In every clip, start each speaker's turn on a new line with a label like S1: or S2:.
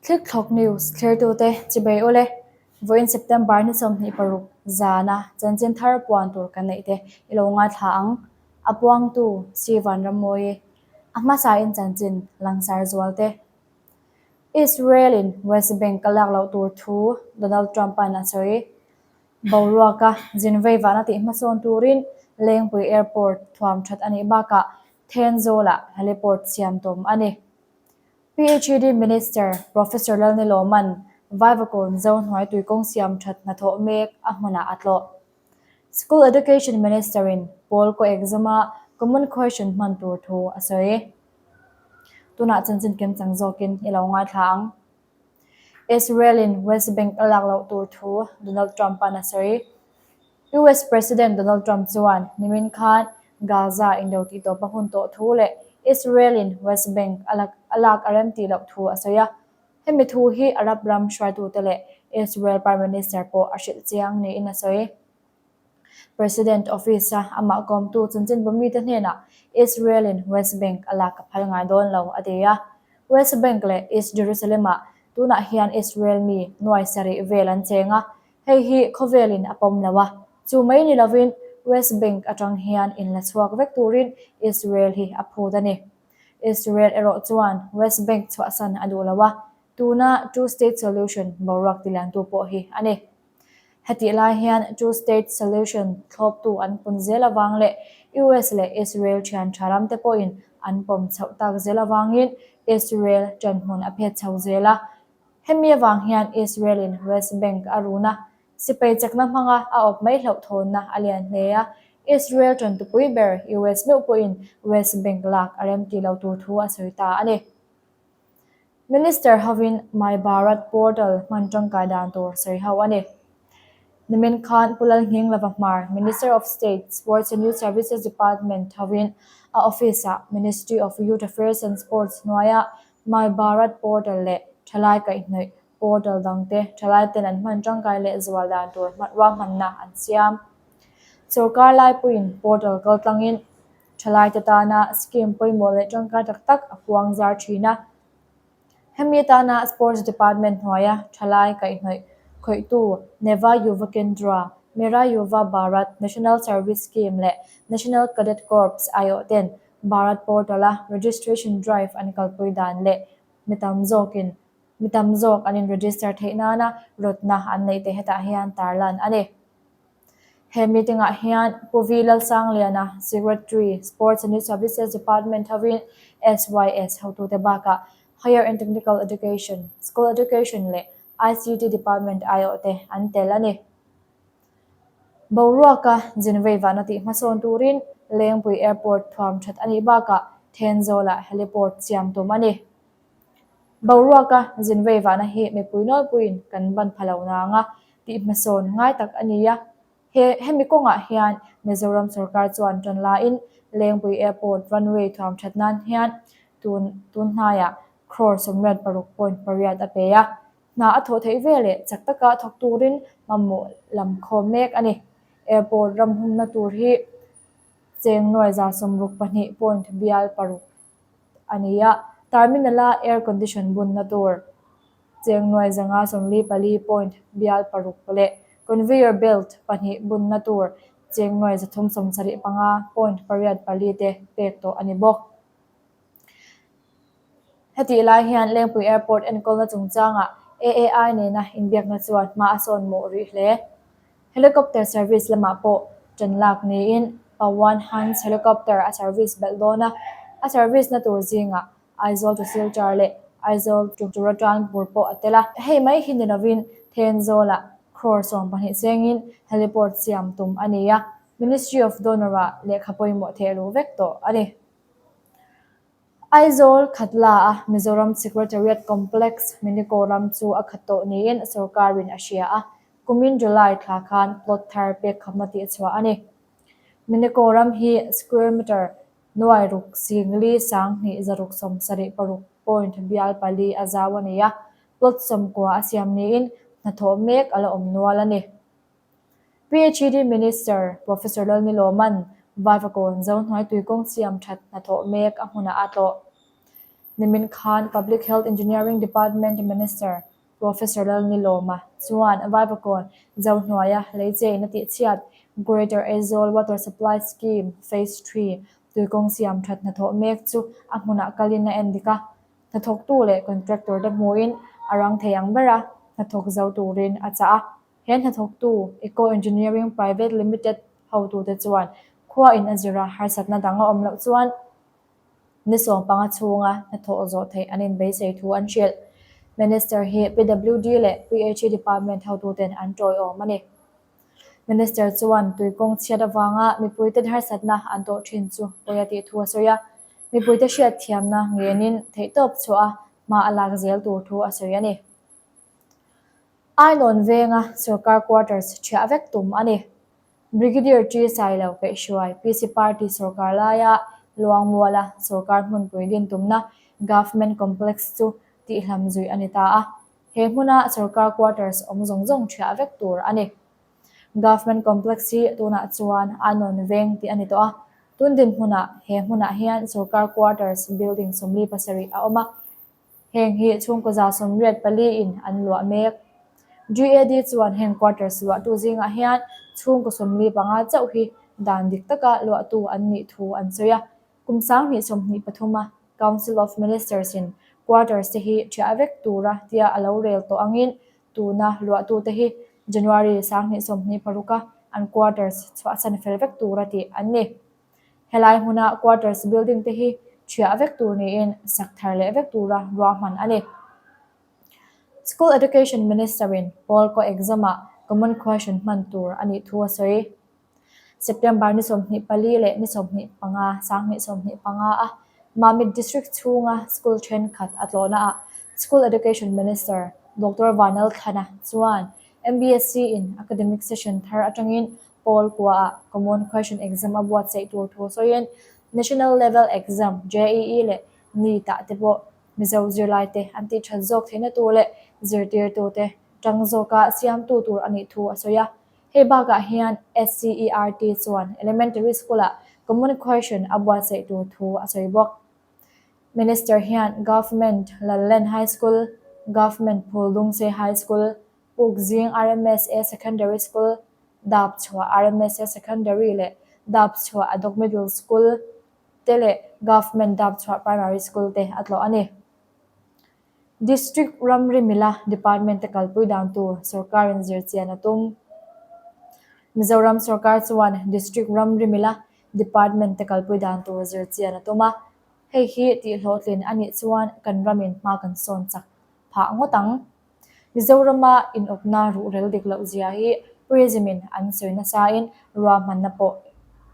S1: Thlikthlawk News thlirtute chibei ule, vawiin September ni 26 zana chanchin thar puan tur kan neih te i lo ngaithla ang. A puangtu Sri Vanrammawi, a hmasain chanchin langsar zual te. Israel-in West Bank a lak loh tur thu Donald Trump-a'n a sawi. Boruaka zin veivahna tih hmasawn turin Lengpui Airport thuam that a nih bakah Thenzawlah heliport siam tum a ni. PHED Minister Professor Lalnilawma'n Vaivakawn Zohnuai tuikawng siam that hnathawh mek a hmunah a tlawh. School Education Minister-in pawl kaw exam-a common question hman tur thu a sawi. Tunah chanchin kimchang zawkin i lo ngaithla ang. Israel-in West Bank a lak loh tur thu Donald Trump-a'n a sawi. US President Donald Trump chuan nimin khan Gaza indo tihtawp a hun tawh thu leh Israel-in West Bank a lak a rem tih loh thu a sawi a. Hemi thu hi Arab ram hruaitute leh Israel Prime Minister pawh a hrilh chiang niin a sawi. President Office-a amah kawmtu chanchinbu mite hnenah Israel-in West Bank a lak a phal ngai dawn lo a ti a. West Bank leh East Jerusalem-ah tunah hian Israel mi nuai sarih vel an cheng a, hei hi khawvelin a pawm lo a. Chu mai ni lovin West Bank atang hian inla chhuak vek turin Israel hi a phut a ni. Israel erawh chuan West Bank chhuahsan a duh lo a, tuna two-state solution boruak tiliantu pawh hi a ni. Hetih lai hian Two State Solution thlawptu an pun zel avang leh US leh Israel thian tha ramte pawhin an pawm chhoh tak zel avangin Israel ṭanhmun a phet chho zel a. Hemi avang hian Israel-in West Bank a run a, sipai chakna hmanga a awp mai hlauhthawnna a lian hle a. Israel ṭantupui ber US meuh pawhin West Bank lak a remti lo tur thu a sawi ta a ni. Minister hovin My Bharat Portal hman tangkai dan tur sawi ho a ni. Nimin khan Pu Lalnghing Lava Hmar, Minister of State, Sports and Youth Services Department hovin a office-ah Ministry of Youth Affairs and Sports hnuaia My Bharat Portal leh Thalai Kaihhnawih Portal dangte thalaiten an hman tangkai leh zual dan tur ruahmanna an siam. Sorkar laipuiin portal kaltlangin Thalaite tana scheme pawimawh leh tangkai tak tak a puang zar thin a. Hemi atana Sports Department hnuaia thalai kaihhnawih khawihtu Neva Yuva Kendra, Mera Yuva Bharat National Service Scheme leh National Cadet Corps aiawh ten Bharat Portal-a registration drive an kalpui dan leh mi tam zawkin mi tam zawk an in-register theih nana rawtna an neih te hetah hian tarlan a ni. He meeting-ah hian Pu V Lalsangliana, Secretary, Sports and Youth Services Department hovin SYS hotute bakah Higher and Technical Education, School Education leh ICT Department aiawhte an tel a ni. Boruaka zin veivahna tih hmasawn turin Lengpui Airport thuam that a nih bakah Thenzawlah heliport siam tum a ni. Boruaka zin veivahna hi mipui nawlpuiin kan ban pha lo nang a tih hmasawn ngai tak a ni a. He hemi kawngah hian Mizoram sorkar chuan ṭan laiin Lengpui Airport runway thuam ṭhat nan hian tun tun hnaiah crore 86.8 a pe a. Hna a thawh theih ve leh chak taka thawk turin mamawh lam khawm mek a ni. Airport ram humna tur hi cheng nuai 62 point bial paruk a ni a, terminal-a air condition bunna tur cheng nuai 544 point bial paruk leh conveyor belt pahnih bunna tur cheng nuai 375 point pariat pali te pek tawh a ni bawk. Hetih lai hian Lengpui Airport enkawlna chungchangah AAI nena inbiakna chuan hma a sawn mawh rih hle. Helicopter service lamah pawh ṭan lak niin Pawan Hans helicopter a service belh dawn a, a service na tur zingah Aizawl to Silchar leh Aizawl to Churachandpur pawh a tel a. Hei mai hi ni lovin Thenzawlah crore 12 chengin heliport siam tum a ni a, Ministry of Donor-ah lehkha pawimawh theh luh vek tawh a ni. Aizawl Khatla a Mizoram Secretariat Complex Miniko ram chu a khat tawh niin sorkarin a hria a, kumin July thla khan plot thar pek khamna tih chhuah a ni. Miniko ram hi square meter nuai ruk singli sanghnih zaruk sawmsarih paruk point bial pali a zau a ni a, plot sawmkua a siam niin hnathawh mek a la awm nual a ni. PHED Minister Professor Lalnilawma'n Vaivakawn Zohnuai tuikawng siam that hnathawh mek a hmunah a tlawh. Nimin khan Public Health Engineering Department Minister Professor Lalnilawma chuan Vaivakawn Zohnuaia leichein a tihchhiat Greater Aizawl Water Supply Scheme Phase Three tuikawng siam that hnathawh mek chu a hmunah kalin a endik a. Hnathawktu leh contractor te hmuhin a rang thei ang bera hnathawk zo turin a chah a. He hnathawktu Eco Engineering Private Limited hotute chuan khua in a zira harsatna dang a awm loh chuan Ni 15 chhunga hnathawh zawh theih an inbeisei thu an hrilh. Minister hi PWD leh PHE Department hotuten an tawiawm a ni. Minister chuan tuikawng chhiat avanga mipuiten harsatna an tawh thin chu pawi a tih thu a sawi a, mipuite hriatthiamna ngenin theihtawp chhuah a hma a lak zel tur thu a sawi a ni. Ainawn venga sorkar quarters thiah vek tum a ni. Brigadier T. Sailo kaihhruai PC Party sorkar laia Luangmuala sorkar hmunpui din tumna Government Complex chu tihhlam zui a ni ta a. He hmuna sorkar quarters awm zawng zawng thiah vek tur a ni. Government Complex hi tunah chuan a nawn veng tih a ni tawh a. Tun dinhmunah he hmunah hian sorkar quarters building 47 a awm a. Heng hi chhungkaw 84 in an luah mek. GAD chuan heng quarters luahtu zingah hian chhungkaw 45 chauh hi dan dik taka luahtu an nih thu an sawi a. Kum 2023 a Council of Ministers in quarters te hi ṭhiah vek tura tia a lo rel tawh angin tuna luahtute hi January 2026 a an quarters chhuahsan fel vek tura tih an ni. Helai hmuna quarters building te hi thiah vek tur niin sak thar leh vek tura ruahman a ni. School Education Minister in Pawl Kaw exam ah common question hman tur a nih thu a sawi. September ni 24 leh ni 25, 2025 a Mamit District chhunga school thenkhat a tlawhna ah School Education Minister Doctor Vanal Thana chuan MBSC in academic session thar atangin Pawl kuaah Common Question Exam a buatsaih tur thu sawiin National Level Exam, JEE leh NEET ah te pawh Mizo zirlaite an tih that zawk theihna tur leh zirtirtute tang zawka siamtu tur a nih thu a sawi a. Hei bakah hian SCERT chuan Elementary School-ah Common Question a buatsaih tur thu a sawi bawk. Minister hian Government Lallen High School, Government Phuldungsei High School, Pukzing RMSA Secondary School, Dapchhuah RMSA Secondary leh Dapchhuah Adok Middle School te leh Government Dapchhuah Primary School te a tlawh a ni. District ramri mila department te kalpui dan tur sorkarin zirchian a tum. Mizoram sorkar chuan District ramri mila department te kalpui dan tur zirchian a tum a, hei hi tihhlawhtlin a nih chuan kan ramin hma kan sawn chak phah ngawt ang. Mizorama inawpna ruhrel dik loh zia hi Prism in an sawi nasain ruahmanna pawh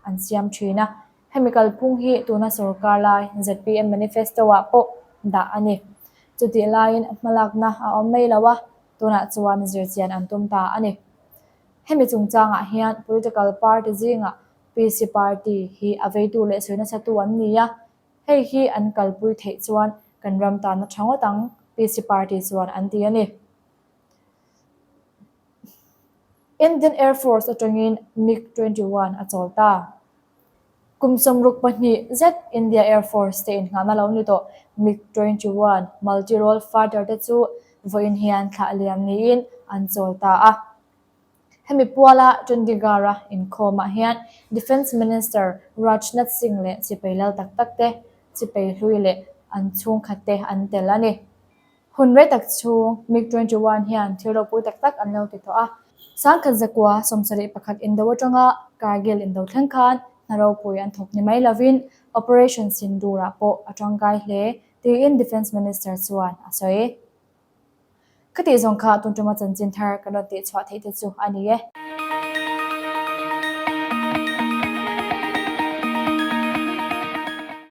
S1: an siam thin a. Hemi kalphung hi tuna sorkar lai zpm manifesto ah pawh dah a ni. Chutih laiin hmalakna a awm mai lo a, tunah chuan zirchian an tum ta a ni. Hemi chungchangah hian political party zingah PC party hi a veitu leh sawi nasatu an ni a, Hei hi an kalpui theih chuan kan ram tan a tha ngawt ang, PC party chuan an ti a ni. Indian Air Force atangin MiG 21 a chawl ta. Kum 62 zet India Air Force te innghahna lo ni tawh MiG 21 multi-role fighter te chu vawiin hian thlah liam niin an chawl ta a. Hemi puala Chandigarh-a inkhawmah hian Defence Minister Rajnath Singh leh chipei lal tak tak te, chipei hlui leh an chhungkhat te an tel a ni. Hun rei tak chhung MiG 21 hian thil ropui tak tak an lo ti tawh a. 1971 indo atanga Kargil indo thleng khan hna ropui an thawk ni mai lovin Operation Sindoor-ah pawh a tangkai hle, tiin Defence Minister chuan a sawi. Ka tih zawng kha tun tuma chanchin thar kan rawn tih chhuah theih te chu a ni e.